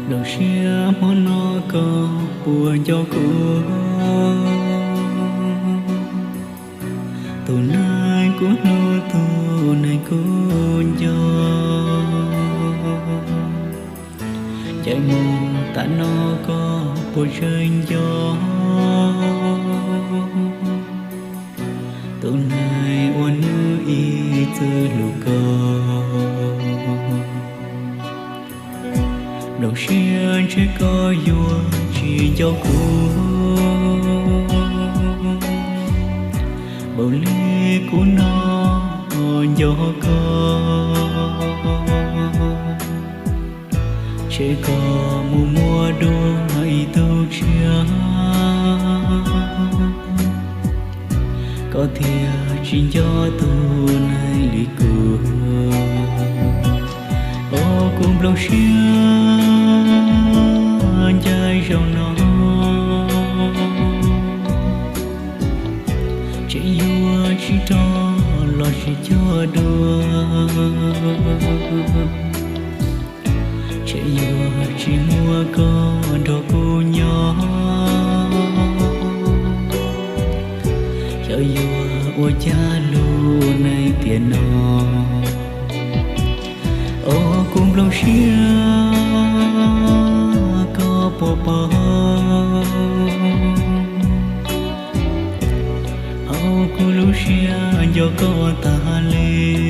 Nplooj siab hmo no koj puas nco kuv? Tus neeg kuv hlub, tus neeg kuv nco. Caij moog tam no koj puas tseem nco? Tus neeg uas hnub ib txwm hlub koj. Nplooj siab ntshe koj yuav tsis nco kuv, npaum li kuv no nco koj. Ntshe koj mus muaj dua ib tug tshiab, koj thiaj tsis nco tus neeg li kuv. Os kuv nplooj siab, caij zaum no tseem yuav tsis rov los sib cuag dua. Tseem yuav tsis muaj koj nrog kuv nyob, xyov yuav ua cas lub neej tiam no. Os kuv nplooj siab, koj puas paub, hauv kuv lub siab nco koj tag li.